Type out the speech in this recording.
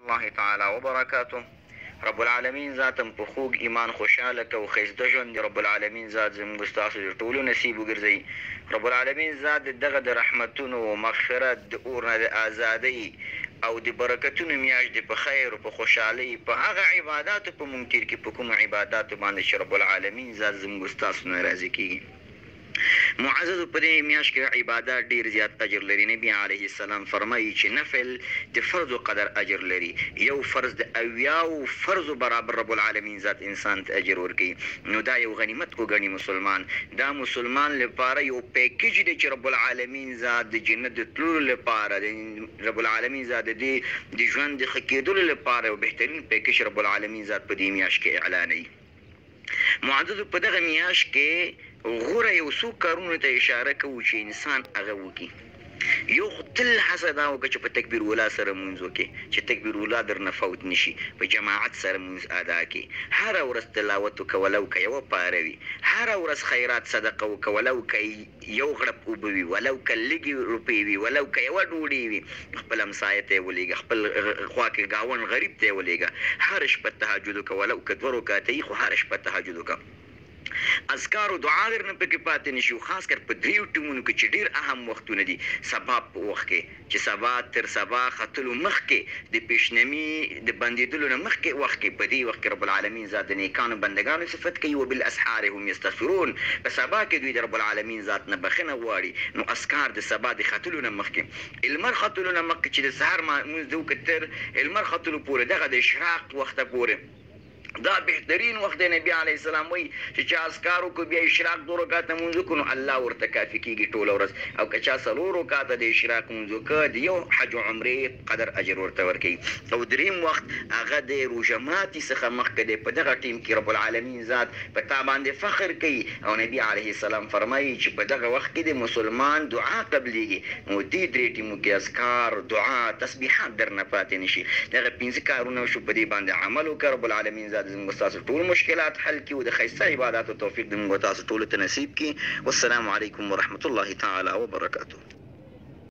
الله تعالی وبرکاته. رب العالمین ذات هم په خوږ ایمان خوشحاله که او ښایسته ژوند دې رب العالمین ذات زموږ ستاسو د ټولو نصیب وګرځوي. رب العالمین ذات د دغه د رحمتونو، مغفرت، د اور نه د ازادۍ او د برکتونو میاشت دې په خیر او په خوشحالۍ په هغه عباداتو په موږ تیر کړي په کومو عباداتو باندې چې رب العالمین ذات زموږ ستاسو نه راضي کیږي. معززو په دې میاشت کې عبادات ډیر زیات اجر لري، نبي علیه السلام فرمایي چې نفل د فرضو قدر اجر لري، یو فرض د اویاوو فرضو برابر رب العالمین ذات انسان ته اجر ورکوي، نو دا یو غنیمت وګڼي مسلمان، دا مسلمان لپاره یو پیکج دی چې رب العالمین ذات د جنت د تللو لپاره د رب العالمین ذات د دې د ژوند د ښه کیدلو لپاره یو بهترین پیکج رب العالمین ذات په دې میاشت کې اعلانوي. معززو په دغه میاشت کې غوره یو څو کارونو ته اشاره کوو چې انسان هغه وکړي. یو خو تل هڅه دا وکړه چې په تکبیر اولی سره لمونځ وکړې چې تکبیر اولی درنه فوت نه شي، په جماعت سره لمونځ ادا کړې، هره ورځ تلاوت وکړه ولو که یوه پاره وي، هره ورځ خیرات صدقه وکړه ولو که یو غړپ اوبه وي، ولو که لږې روپۍ وي، ولو که یوه ډوډۍ وي، خپل همسایه ته یې ولېږه، خپل خوا کې ګاونډ غریب ته یې ولېږه، هره شپه تهجد وکړه، ولو که دوه رکعته وي، خو هره شپه تهجد وکړه. اذکار او دعا درنه پکې پاتې نه شي، او خاص کر په درېیو ټیمونو کې چې ډېر اهم وختونه دي، سبا په وخت کې چې سبا تر سبا ختلو مخکې د پېشنمي د بندېدلو نه مخکې وخت کې، په دې وخت کې رب العالمین ذات د نېکانو بندګانو صفت کوي، وبالاسحار هم یستغفرون، په سبا کې دوی د رب العالمین ذات نه بښنه غواړي، نو اذکار د سبا د ختلو نه مخکې، لمر ختلو نه مخکې چې د سهار لمونځ دې وکړ تر لمر ختلو پورې دغه د اشراق وخته پورې. دا بهترین وخت دی، نبی علیه السلام وایي چې چا اذکار وکړو بیا اشراق دوه رکعته لمونځ وکړو نو الله ورته کافي کیږي ټوله ورځ، او که چا څلور رکعته د اشراق لمونځ وکړ د یو حج او عمرې قدر اجر ورته ورکوي. او دریم وخت هغه د روژه ماتي څخه مخکې دی، په دغه ټیم کې رب العالمین ذات په تا باندې فخر کوي او نبی علیه السلام فرمایي چې په دغه وخت کې د مسلمان دعا قبلیږي، نو دې درې ټیمو کې اذکار، دعا، تسبیحات درنه پاتې نشي. دغه پنځه کارونه وشو، په دې باندې عمل وکړه، رب العالمین ذات دې زموږ ستاسو ټول مشکلات حل کړي او د ښایسته عباداتو توفیق دې موږ تاسو ټولو ته نصیب کړي. والسلام علیکم ورحمة الله تعالی وبرکاته.